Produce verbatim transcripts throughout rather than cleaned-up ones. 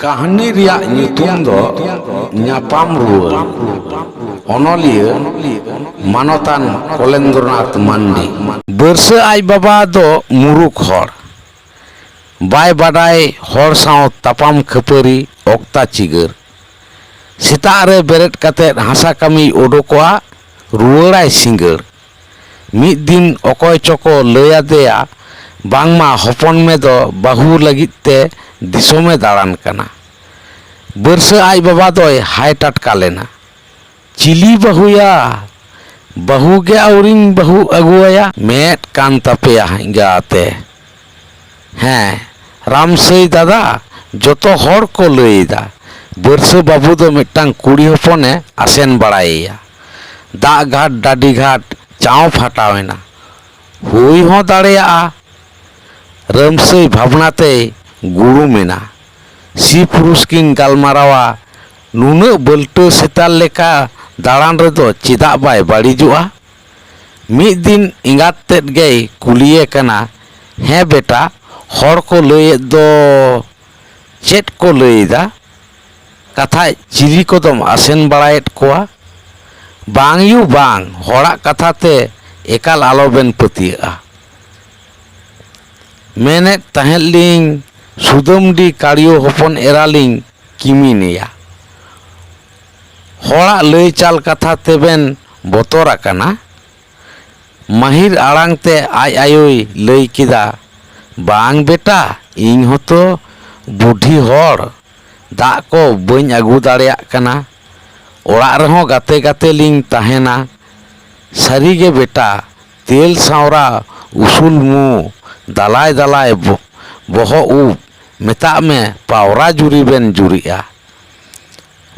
ᱠᱟᱹᱦᱱᱤ ᱨᱮᱭᱟᱜ ᱧᱩᱛᱩᱢ ᱫᱚ ᱧᱟᱯᱟᱢ ᱨᱩᱣᱟᱹᱲ᱾ ᱚᱱᱚᱞᱤᱭᱟᱹ ᱢᱟᱱᱚᱛᱟᱱ ᱠᱚᱞᱮᱱᱫᱨᱚᱱᱟᱛᱷ ᱢᱟᱱᱰᱤ᱾ ᱵᱟᱹᱨᱥᱟᱹ ᱟᱡ ᱵᱟᱵᱟ ᱫᱚ ᱢᱩᱨᱩᱠ ᱦᱚᱲ᱾ ᱵᱟᱭ ᱵᱟᱰᱟᱭ ᱦᱚᱲ ᱥᱟᱶ ᱛᱟᱯᱟᱢ ᱠᱷᱟᱹᱯᱟᱹᱨᱤ ᱚᱠᱛᱟ ᱪᱤᱜᱟᱹᱨ᱾ ᱥᱮᱛᱟᱜ ᱨᱮ ᱵᱮᱨᱮᱫ ᱠᱟᱛᱮ ᱦᱟᱥᱟ ᱠᱟᱹᱢᱤᱭ ᱚᱰᱚᱠᱚᱜᱼᱟ, ᱨᱩᱣᱟᱹᱲᱟᱭ ᱥᱤᱸᱜᱟᱹᱲ᱾ ᱢᱤᱫ ᱫᱤᱱ ᱚᱠᱚᱭ ᱪᱚᱠᱚ ᱞᱟᱹᱭ ᱟᱫᱮᱭᱟ, ᱵᱟᱝᱢᱟ ᱦᱚᱯᱚᱱ ᱢᱮ ᱫᱚ ᱵᱟᱹᱦᱩ ᱞᱟᱹᱜᱤᱫ ᱛᱮ ᱫᱤᱥᱚᱢᱮ ᱫᱟᱬᱟᱱ ᱠᱟᱱᱟ᱾ ᱵᱟᱹᱨᱥᱟᱹ ᱟᱡ ᱵᱟᱵᱟ ᱫᱚᱭ ᱦᱟᱭ ᱴᱟᱴᱠᱟ ᱞᱮᱱᱟ᱾ ᱪᱤᱞᱤ ᱵᱟᱹᱦᱩᱭᱟ? ᱵᱟᱹᱦᱩ ᱜᱮ ᱟᱹᱣᱨᱤᱧ ᱵᱟᱹᱦᱩ ᱟᱹᱜᱩᱣᱟᱭᱟ᱾ ᱢᱮᱫ ᱠᱟᱱ ᱛᱟᱯᱮᱭᱟ ᱮᱸᱜᱟᱛᱮ᱾ ᱦᱮᱸ, ᱨᱟᱢᱥᱟᱹᱭ ᱫᱟᱫᱟ, ᱡᱚᱛᱚ ᱦᱚᱲ ᱠᱚ ᱞᱟᱹᱭ ᱮᱫᱟ, ᱵᱟᱹᱨᱥᱟᱹ ᱵᱟᱹᱵᱩ ᱫᱚ ᱢᱤᱫᱴᱟᱝ ᱠᱩᱲᱤ ᱦᱚᱯᱚᱱᱮ ᱟᱥᱮᱱ ᱵᱟᱲᱟᱭᱮᱭᱟ᱾ ᱫᱟᱜ ᱜᱷᱟᱴ, ᱰᱟᱹᱰᱤ ᱜᱷᱟᱴ ᱪᱟᱶ ᱯᱷᱟᱴᱟᱣ ᱮᱱᱟ᱾ ᱦᱩᱭ ᱦᱚᱸ ᱫᱟᱲᱮᱭᱟᱜᱼᱟ᱾ ᱨᱟᱢᱥᱟᱹᱭ ᱵᱷᱟᱵᱽᱱᱟ ᱛᱮᱭ ᱜᱩᱲᱩᱢ ᱮᱱᱟ᱾ ᱥᱤ ᱯᱩᱨᱩᱥ ᱠᱤᱱ ᱜᱟᱞᱢᱟᱨᱟᱣᱟ, ᱱᱩᱱᱟᱹᱜ ᱵᱟᱹᱞᱴᱟᱹ ᱥᱮᱛᱟ ᱞᱮᱠᱟ ᱫᱟᱬᱟᱱ ᱨᱮᱫᱚ ᱪᱮᱫᱟᱜ ᱵᱟᱭ ᱵᱟᱹᱲᱤᱡᱚᱜᱼᱟ? ᱢᱤᱫ ᱫᱤᱱ ᱮᱸᱜᱟᱛ ᱛᱮᱫ ᱜᱮᱭ ᱠᱩᱞᱤᱭᱮ ᱠᱟᱱᱟ, ᱦᱮᱸ ᱵᱮᱴᱟ, ᱦᱚᱲ ᱠᱚ ᱞᱟᱹᱭᱮᱫ ᱫᱚ᱾ ᱪᱮᱫ ᱠᱚ ᱞᱟᱹᱭ ᱮᱫᱟ? ᱠᱟᱛᱷᱟᱡ ᱪᱤᱞᱤ ᱠᱚᱫᱚᱢ ᱟᱥᱮᱱ ᱵᱟᱲᱟᱭᱮᱫ ᱠᱚᱣᱟ? ᱵᱟᱝ ᱭᱩ ᱵᱟᱝ, ᱦᱚᱲᱟᱜ ᱠᱟᱛᱷᱟ ᱛᱮ ᱮᱠᱟᱞ ᱟᱞᱚᱵᱮᱱ ᱯᱟᱹᱛᱭᱟᱹᱜᱼᱟ᱾ ᱢᱮᱱᱮᱫ ᱛᱟᱦᱮᱸᱫ ᱞᱤᱧ, ᱥᱩᱫᱟᱹᱢᱰᱤ ᱠᱟᱲᱤᱭᱳ ᱦᱚᱯᱚᱱ ᱮᱨᱟ ᱞᱤᱧ ᱠᱤᱢᱤᱱᱮᱭᱟ᱾ ᱦᱚᱲᱟᱜ ᱞᱟᱹᱭ ᱪᱟᱞ ᱠᱟᱛᱷᱟ ᱛᱮᱵᱮᱱ ᱵᱚᱛᱚᱨ ᱟᱠᱟᱱᱟ? ᱢᱟᱹᱦᱤᱨ ᱟᱲᱟᱝ ᱛᱮ ᱟᱡ ᱟᱭᱳᱭ ᱞᱟᱹᱭ ᱠᱮᱫᱟ, ᱵᱟᱝ ᱵᱮᱴᱟ, ᱤᱧ ᱦᱚᱸᱛᱚ ᱵᱩᱰᱷᱤ ᱦᱚᱲ, ᱫᱟᱜ ᱠᱚ ᱵᱟᱹᱧ ᱟᱹᱜᱩ ᱫᱟᱲᱮᱭᱟᱜ ᱠᱟᱱᱟ᱾ ᱚᱲᱟᱜ ᱨᱮᱦᱚᱸ ᱜᱟᱛᱮ ᱜᱟᱛᱮ ᱞᱤᱧ ᱛᱟᱦᱮᱱᱟ᱾ ᱥᱟᱹᱨᱤᱜᱮ ᱵᱮᱴᱟ, ᱛᱮᱞ ᱥᱟᱶᱨᱟ, ᱩᱥᱩᱞ ᱢᱩ, ᱫᱟᱞᱟᱭ ᱫᱟᱞᱟᱭ ᱵᱚ-, ᱵᱚᱦᱚᱜ ᱩᱵ, ᱢᱮᱛᱟᱜ ᱢᱮ ᱯᱟᱣᱨᱟ ᱡᱩᱨᱤ ᱵᱮᱱ ᱡᱩᱨᱤᱜᱼᱟ᱾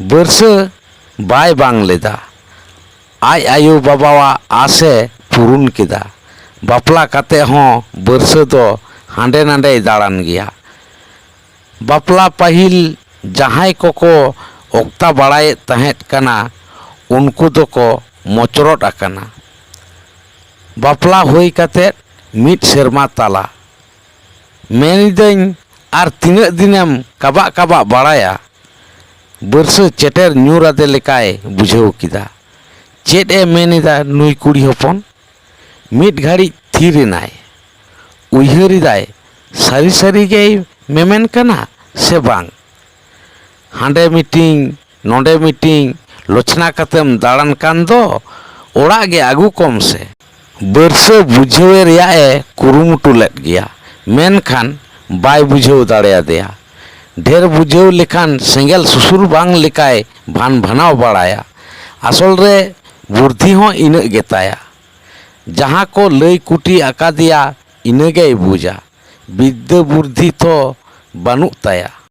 ᱵᱟᱹᱨᱥᱟᱹ ᱵᱟᱭ ᱵᱟᱝ ᱞᱮᱫᱟ᱾ ᱟᱡ ᱟᱭᱳ ᱵᱟᱵᱟᱣᱟᱜ ᱟᱥᱮ ᱯᱩᱨᱩᱱ ᱠᱮᱫᱟ᱾ ᱵᱟᱯᱞᱟ ᱠᱟᱛᱮ ᱦᱚᱸ ᱵᱟᱹᱨᱥᱟᱹ ᱫᱚ ᱦᱟᱸᱰᱮ ᱱᱟᱰᱮᱭ ᱫᱟᱬᱟᱱ ᱜᱮᱭᱟ᱾ ᱵᱟᱯᱞᱟ ᱯᱟᱹᱦᱤᱞ ᱡᱟᱦᱟᱸᱭ ᱠᱚᱠᱚ ᱚᱠᱛᱟ ᱵᱟᱲᱟᱭᱮᱫ ᱛᱟᱦᱮᱸᱫ ᱠᱟᱱᱟ, ᱩᱱᱠᱩ ᱫᱚᱠᱚ ᱢᱚᱪᱨᱚᱫ ᱟᱠᱟᱱᱟ᱾ ᱵᱟᱯᱞᱟ ᱦᱩᱭ ᱠᱟᱛᱮ ᱢᱤᱫ ᱥᱮᱨᱢᱟ ᱛᱟᱞᱟ᱾ ᱢᱮᱱᱤᱫᱟᱹᱧ, ᱟᱨ ᱛᱤᱱᱟᱹᱜ ᱫᱤᱱᱮᱢ ᱠᱟᱵᱟᱜ ᱠᱟᱵᱟᱜ ᱵᱟᱲᱟᱭᱟ? ᱵᱟᱹᱨᱥᱟᱹ ᱪᱮᱴᱮᱨ ᱧᱩᱨ ᱟᱫᱮ ᱞᱮᱠᱟᱭ ᱵᱩᱡᱷᱟᱹᱣ ᱠᱮᱫᱟ᱾ ᱪᱮᱫ ᱮ ᱢᱮᱱ ᱮᱫᱟ ᱱᱩᱭ ᱠᱩᱲᱤ ᱦᱚᱯᱚᱱ? ᱢᱤᱫ ᱜᱷᱟᱹᱲᱤᱡ ᱛᱷᱤᱨ ᱮᱱᱟᱭ᱾ ᱩᱭᱦᱟᱹᱨ ᱮᱫᱟᱭ, ᱥᱟᱹᱨᱤ ᱥᱟᱹᱨᱤ ᱜᱮᱭ ᱢᱮᱢᱮᱱ ᱠᱟᱱᱟ ᱥᱮ ᱵᱟᱝ? ᱦᱟᱸᱰᱮ ᱢᱤᱴᱤᱝ, ᱱᱚᱰᱮ ᱢᱤᱴᱤᱝ, ᱞᱚᱪᱷᱱᱟ ᱠᱟᱛᱮᱢ ᱫᱟᱬᱟᱱ ᱠᱟᱱ ᱫᱚ, ᱚᱲᱟᱜ ᱜᱮ ᱟᱹᱜᱩ ᱠᱚᱢ ᱥᱮ᱾ ᱵᱟᱹᱨᱥᱟᱹ ᱵᱩᱡᱷᱟᱹᱣᱮ ᱨᱮᱭᱟᱜ ᱮ ᱠᱩᱨᱩᱢᱩᱴᱩ ᱞᱮᱫ ᱜᱮᱭᱟ, ᱢᱮᱱᱠᱷᱟᱱ ᱵᱟᱭ ᱵᱩᱡᱷᱟᱹᱣ ᱫᱟᱲᱮᱭᱟᱫᱮᱭᱟ᱾ ᱰᱷᱮᱨ ᱵᱩᱡᱷᱟᱹᱣ ᱞᱮᱠᱷᱟᱱ ᱥᱮᱸᱜᱮᱞ ᱥᱩᱥᱩᱨ ᱵᱟᱝ ᱞᱮᱠᱟᱭ ᱵᱷᱟᱱ ᱵᱷᱟᱱᱟᱣ ᱵᱟᱲᱟᱭᱟ᱾ ᱟᱥᱚᱞ ᱨᱮ ᱵᱩᱨᱫᱷᱤ ᱦᱚᱸ ᱤᱱᱟᱹᱜ ᱜᱮᱛᱟᱭᱟ᱾ ᱡᱟᱦᱟᱸ ᱠᱚ ᱞᱟᱹᱭ ᱠᱩᱴᱤ ᱟᱠᱟᱫᱮᱭᱟ, ᱤᱱᱟᱹᱜᱮᱭ ᱵᱩᱡᱟ᱾ ᱵᱤᱫᱽᱫᱟᱹ ᱵᱩᱨᱫᱷᱤ ᱛᱚ ᱵᱟᱹᱱᱩᱜ ᱛᱟᱭᱟ᱾